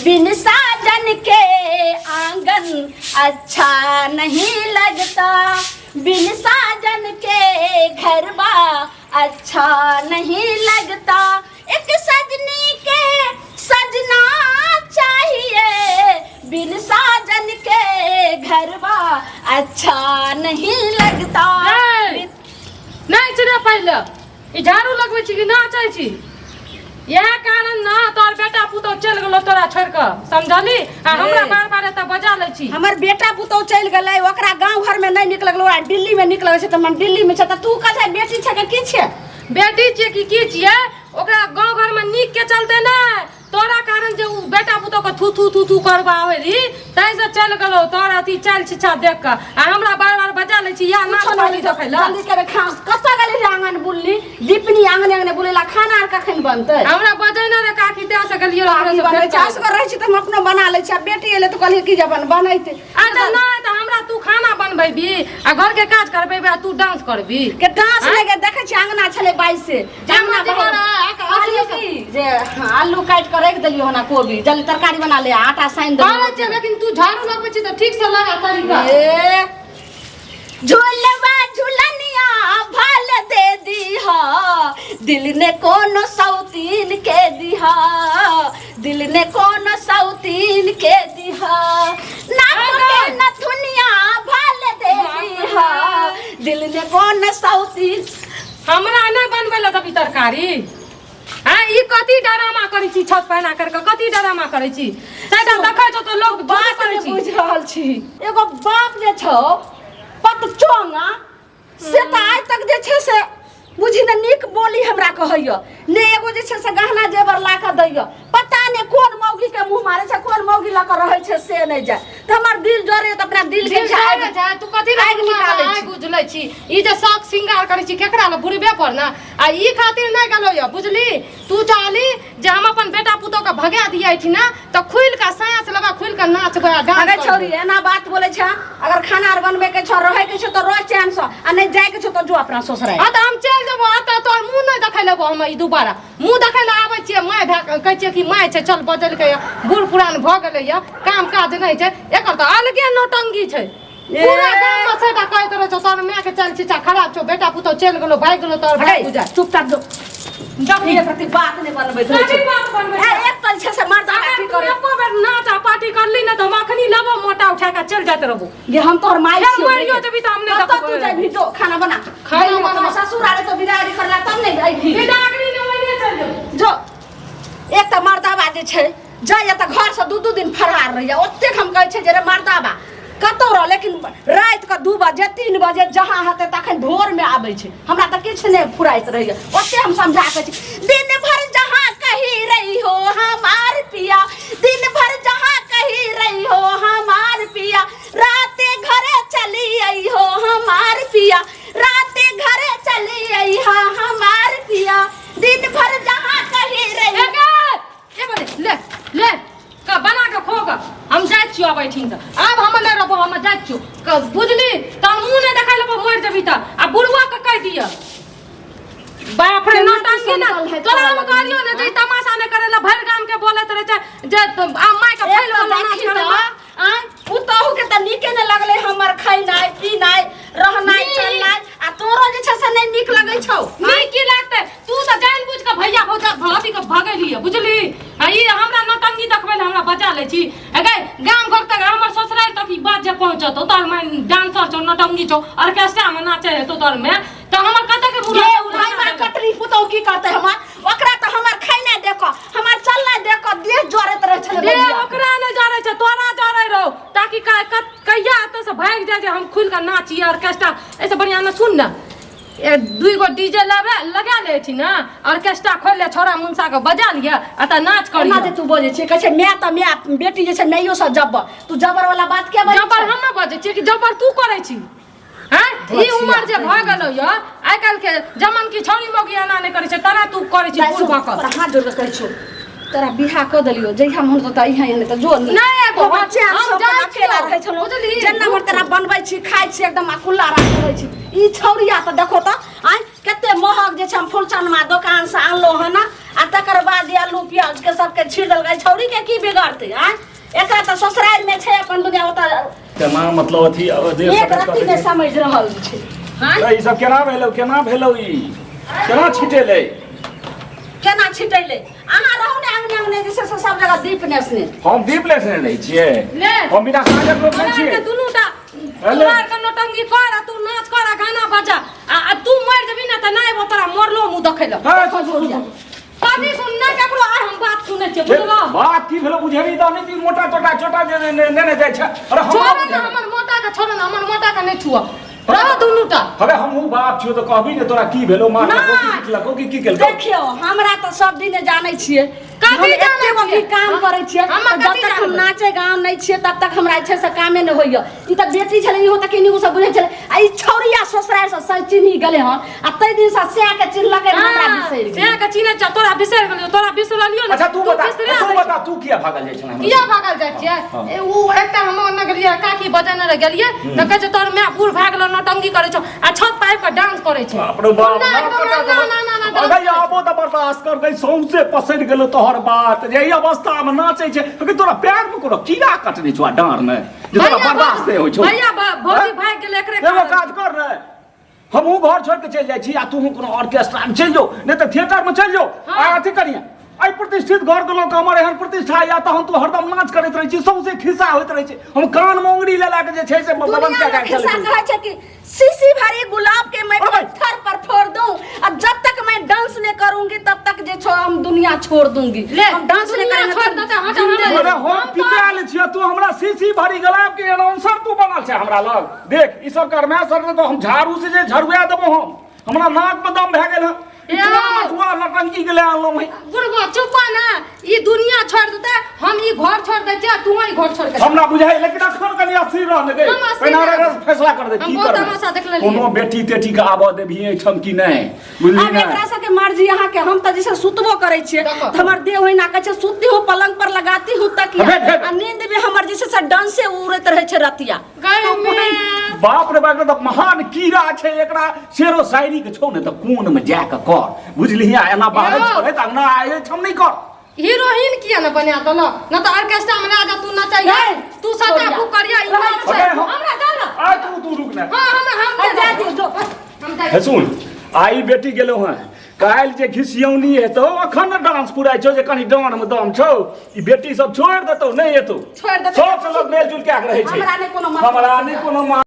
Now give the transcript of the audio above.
बिन साजन के आंगन अच्छा नहीं लगता, बिन साजन के घरबा अच्छा नहीं लगता। एक सजनी के सजना चाहिए, बिन साजन के घरबा अच्छा नहीं लगता। ए, नहि छै रे, पहिले ई झाड़ू लगबै छी कि नाचै छी? इएह कारण ना तोहर बेटा पुतोह चलि गेलो तोरा छोड़ि कऽ, समझली? आ हमरा ए। बार बार एतऽ बजा लै छी। हमर बेटा पुतोह चलि गेलै, ओकरा गाँव घरमे नहि नीक लगलै, ओकरा दिल्लीमे नीक लगै छै, तऽ हम दिल्लीमे छै तऽ तू कथी बेटी छै कि की छै? बेटी छियै कि की छियै, ओकरा गाँव घरमे नीक के चलते नहि, तोरा कारण जे उ बेटा पुतोह के थू थू थू थू करबाबै रही ताहिसँ चलि गेलौ। तोरा अथी चालि छिच्छा देख कऽ आ हमरा बार बार बजा लै छी या नाच कुछो पाली नहि देखै लए। जल्दी करे खा। कतऽ गेली रे आंगन बुलली दीपनी? आंगन आंगन बुलेला, खाना आर कखन बनतै? हमरा बजै ने रे काकी, तैं से गेलियै काकी ओकरे से बनबै भेंट छै। करऽ। असगर रहै छी तऽ हम अपनो बना लै छी, आ बेटी एलै तऽ कहलियै की जे अपन बनैतै। अच्छा नहि तऽ हमरा तू खाना बनबेबी आ घर के काज करबेबी आ तू डांस करबी? के डांस नहि के देखै छी, अंगना छलै बाइस से अंगना मर्जी बाहर। कर, आ- आ- कहलियै की जे हाँ, आलू काटि कऽ राखि देलियै हन आ कोबी, जल्दी तरकारी बना ले, आटा सानि करै देलियै। छियै, लेकिन तू झाड़ू लगबै छी तऽ ठीक से लगा तरीका। ए, झुलवा झुलनिया भाल दे दीहा, दिल ने कोनो सौतीन के दीहा, दिल ने कोनो सौतीन के दीहा। नाक के नथुनिया भाल दे दीहा, दिल ने कोनो सौतीन। हमरा नहि बनबै लए देबी तरकारी? हैं, ई कथी डरामा करै छी? छत पहना कर के कथी डरामा करै छी? चारिटा देखै छौ तऽ लोग बात बात करै नहि छी। बुझि रहल छी, एगो बाप जे छौ पतचोंगा, से तऽ आइ तक जे छै से बुझी ने नीक बोली हमरा कहैया ने, एगो जे छै से गहना जेवर ला कऽ दैया। पता नहि कोन मौगी के मुँह मारै छै, कोन मौगी लऽ कऽ रहै छै से नहि जाय। तऽ हमर दिल जरे तऽ अपना दिल के दिल जरै छै, तू कथी लए आगि निकालै आगि छी। उजलै छी? ई जे शौक श्रृंगार करै छी केकरा लए? बुढ़बे पर ने। आ ई खातिर नहि गेलौ यऽ, बुझली? तू चाहली जे हम अपन बेटा पुतोह के भगा दियै एहिठिना तऽ खुलि कऽ साँस लेबै, खुलि कऽ नाचबै आ डांस अगर करबै। छौरी एना बात बोलै छै, अगर खाना आर बनबै के छौ, रहै के छौ तऽ रह चैन से, आ नहि जाय के छौ तऽ जो अपना ससुराल। हाँ तऽ हम चलि जेबो, एतऽ तोहर मुँह नहि देखै लेबो हम। ई दुबारा मुँह देखै लए आबै छियै, माय भए कऽ कहै छियै कि माय छै, चल बजलकै यऽ, बूढ़ पुरान भऽ गेलै यऽ, काम काज नहि छै, एकर तऽ अलगे नौटंकी छै। पूरा गाम मे सेटा कहैत रहै छौ, तोहर माय के चल छिचा खराब छौ, बेटा पुतोह चलि गेलौ, भागि गेलौ तोहर भाय अरे बुझाय। चुपचाप जो, जब एक रति बात नहि बनबै छै। कथी बात बनबै ए, छै? एक तल छै से मर्दाना अगर की तू करे। एको बेर नाच आ पार्टी करली ने तऽ हम अखनी लेबो मोटा उठा कऽ चलि जाइत रहबो। ये हम तोहर माय फेर छियौ। मरियो जेबही तऽ हम नहि कतऽ देखबो। तू जाबही? जो खाना बना। खाना खाना बना। बना। ससुर आरे तो बिदागरी करला तब नहि अइबही। बिदागरी ने ओहिने चलि जेबो। जो, एक तऽ मर्दाबा जे छै जाइए तऽ घरसँ दू दू दिन फरार रहैए। ओतेक हम कहै छै जे रे मर्दाबा कतहु रह, लेकिन रातिके 2 बजे 3 बजे जहाँ हेतै तखन भोरमे आबै छै। हमरा तऽ किछु नहि फुराइत रहैए। ओतेक हम समझा कऽ छी, दिन भर जहाँ कही रही हो हमार पिया, दिन भर जहाँ कही रही हो हमार पिया, राते घरे चली आई हो हमार पिया, राते घरे चली आई हा हमार पिया, दिन भर जहाँ कही रही। ए गे, ए बने ले ले का बना के खो ग, हम जाइ छियो अब एहिठिन से। आब हम नहि रहबो, हम जाइ छियो क, बुझली? तऽ मुँह नहि देखै लेबो, मरि जेबही तऽ। आ बुढ़वा के कहि दिअ। बाप रे, केना नौटंकी ना तू समझल है तोरा हम तोरा कहलियो ने जे ई तमाशा नहि करे ला, भरि गाम के बोलैत रहे छै जे आ माय के फैल वाला नाच करे ला। आँय, पुतोहु के तऽ नीके नहि लगलै हमर खैनाइ पीनाइ रहनाइ चलनाइ, आ तोरो जे छै से नहि नीक लगै छौ। नीक की लागतै? तू तऽ जानि बुझि कऽ भैया भौजा भाभी के भगेलियै, बुझली? आ ई हमरा नौटंकी देखबै लए हमरा बजा लै छी। अगे गाम घर तक, हमर ससुरारि तक ई बात जे पहुँचत, तोहर माय डांसर छौ, नौटंकी छौ, ऑर्केस्ट्रा में नाचे हेतौ तोहर माय, तऽ हमर कते के मुँह ये भाई मार कटरी पुतोहु की करतै हमर? ओकरा तऽ हमर खैनाइ देखऽ, हमर चलनाइ देखऽ देह जरैत रहै छलै। दे बजिया। ओकरा नहि जरै छै, तोरा जरै रहो, ताकि कहिया एतऽ से भागि जाय जे हम खुलि कऽ नाची ऑर्केस्ट्रा। एहिसँ बढ़िआँ ने सुन ने, ए दुई गो डीजे लेबे लगा ले छी ने, ऑर्केस्ट्रा खोलि ले, छौड़ा मुनसा के बजा लिअ आ तऽ नाच कर। एना जे तू बजै छियै, कहै छै माय तऽ माय, बेटी जे छै माइयो सँ जब्बर। तू जबर वाला बात किया बजै जबर छै? हम बजै छियै कि जबर तू करै छी? हैं, ई उमर जे भऽ गेलौ यऽ, आइ काल्हि के जमन की छौड़ी मौगी एना नहि करै छै, तेना तू करै छी। दाइ, बूढ़ सुन, भऽ कऽ तोरा हाथ जोड़ कऽ कहै छियौ, तोरा बियाह कऽ देलियो जहिया मन होतौ तऽ अइहे, नहि तऽ जो। नहि आबो, हम चैन हम से अपन जाइ अकेला छियौ। रहै छलहुँ। बुझलिही? जेना मन तेना बनबै छी, खाइ छी, एकदम अकुल्ला राख रहै छी। ई छौड़िया तऽ देखो तऽ आँय कते महग जे छै, हम फुलचनमा दोकान से आनलहुँ हन आ तकर बाद ई आलू प्याज के सबके छीट देलकै। छौड़ी के की बिगड़तै आँय? एकरा तऽ ससुरारि मे छै अपन दुनिया ओतऽ। केना मतलब अथी जे एक रत्ती नहि समझ रहल छै आँय? ई सब केना भेलौ, केना भेलौ, ई केना छिटेलै? केना छिटेलै? अहाँ रहू ने अंगने अंगने जे छै से सब जगह दीप नेसने। हम दीप लेसने रहै छियै? ले। हम बिना काजक लोक नहि तोरा छियै। के दुनू टा हेलो। तोरा के नौटंकी कर आ तू नाच कर आ गाना बजा आ तू मरि जेबही ने तऽ नहि अयबो तोरा मरलो मुँह देखै लए। हे, सुन, सुन, सुन। कथी सुन? नहि ककरो आइ हम बात सुनै छियै, बुझलहो? बात की भेलो बुझेबी तऽ नहि? मोटा तोटा छोटा जे नेने जाइ छै। अरे हमरा छोड़ो ने। बुझेबही। हमर मोटा के छोड़ो ने, हमर मोटा के नहि छुअ, रह दुनू टा। अबे हमहूँ बाप छियौ तऽ कहबी ने, तोरा की भेलो? मार नहि। की पिटलको की की केलको? देखियौ, हमरा तऽ सब दिने जानै छियै। कथी हम जानै एते गो छियै? भी काम करै छियै हम तऽ जब कथी तक हम जानबै? नाचे गाँव नहि छियै तब तक हमरा जे छै से कामे नहि होइए। ई तऽ बेटी छलै, इहो तऽ केनियो से बुझै छलै आ ई छौड़िया ससुरारि से चिन्ही गेलै हन आ ताहि दिन से सएह के चिन्हलकै, हमरा बिसरि गेलै। सएह के चिन्है छ, तोरा बिसरि गेलियौ, तोरा बिसरलियौ ने। अच्छा तू बता। बिसरा तू दै बता, तू किया भागल जाइ छलै हमरा? किया भागल जाइ छियै? हाँ। ए, उ एकटा हम ओन्ने गेलियै, काकी बजेने रह गेलियै तऽ कहै छै तोहर माय बूढ़ भए गेलौ, नौटंकी करै छौ आ छत पर आबि कऽ डांस करै छै। बाप रे बाप। गुंडा एकदम ना ना ना ना अरे आबो तऽ बर्दाश्त कर गई, सौंसे पसरि गेलो तोहर बात जे ई अवस्था मे नाचै छै। अगे तोरा पैर मे कोनो कीड़ा कटने छौ आ डाँर मे जे तोरा भैया, बर्दाश्त नहि होइ छौ? भैया, भौजी हैं? भागि गेलै एकरे एगो कारण। काज कर ने, हमहूँ घर छोड़ि के चलि जाइ छी आ तूहूँ कोनो ऑर्केस्ट्रा मे चलि जो, नहि तऽ थिएटर मे चलि जो। हाँ। आ अथी करिहे, एहि प्रतिष्ठित घर के लोक हमर एहन प्रतिष्ठा या तहन तू हरदम नाच करैत रहै छी, सौंसे खिस्सा होइत रहै छै। हम कान मे उंगरी लए लए के जे छै से बंद दुनिया कए में के खिस्सा चलैत कहै छै कि शीशी भरी गुलाब के मैं अरे भाई। पत्थर पर फोड़ दूं और जब तक मैं डांस नहीं करूंगी तब तक जे छो हम दुनिया छोड़ दूंगी। ले, हम डांस नहीं दुनिया करेंगे छोड़ तो देते, हट, जिंदगी- हट, अरे हम पितायल छियै, तू हमरा शीशी भरी गुलाब के अनाउंसर तू बनल छै हमरा लग। देख, ई सब करमे सर तो हम झाड़ू से जे झड़ुआ देबो। हम हमरा नाक में दम भए गेल हन। ई यौ। कोन मटुआ नटंकी के ले आनलहुँ है? बुढ़बा चुपा ना, ई दुनिया छोड़ देते, हम ई घर छोड़ दै छियै, तू ई घर छोड़ के। हमरा बुझाइ, लेकिन अखन कनि अस्थिर रह ने गई। हम अस्थिर पहिने रहब। अगर फैसला कर दे हम की बहुत करबै। तमाशा देख लेलियै। कोनो बेटी तेटी के आबऽ देबही एहिठाम कि नहि, बुझली आब ने? एकरा सबके मर्जी अहाँके। हम तऽ जैसे सुतबो करै छियै देखो। तऽ हमर देह ओहिना कहै छै, सुतती हूँ पलंग पर लगाती हूँ तकिया भेट, भेट। आ नींद भी हमर जे छै से डांसे उड़ैत रहै छै रतिया। गै में। बाप रे बाप, तऽ महान कीड़ा छै। एकरा शेरो शायरी के छौ ने तऽ कोन में जा के कर, बुझलिही? आ एना बाहर यौ। छोड़े तऽ अंगना आए हम नहि कर। हीरोइन किया ने बना देलक? न तऽ ऑर्केस्ट्रा में ला जा, तू नचैया, नहीं, तू सटा छोड़िया। बुक करिया, ई नाच अरे हम- हमरा जा ना। आ तू तू रुक ने। हां, हम हम आ जा दियौ, जो। हम जाइ। हे सुन, आई बेटी गेलौ हँ, काल्हि जे घिसियौनी हेतौ, अखन ने डांस पुराइ छौ जे कनि डाँढ़ मे दम छौ। ई बेटी सब छोड़ि देतौ, नहि एतौ। छोड़ि देतौ। सब से लोग मेलजुल कए के रहै छै। हमरा नहि कोनो मतलब। हमरा नहि कोनो।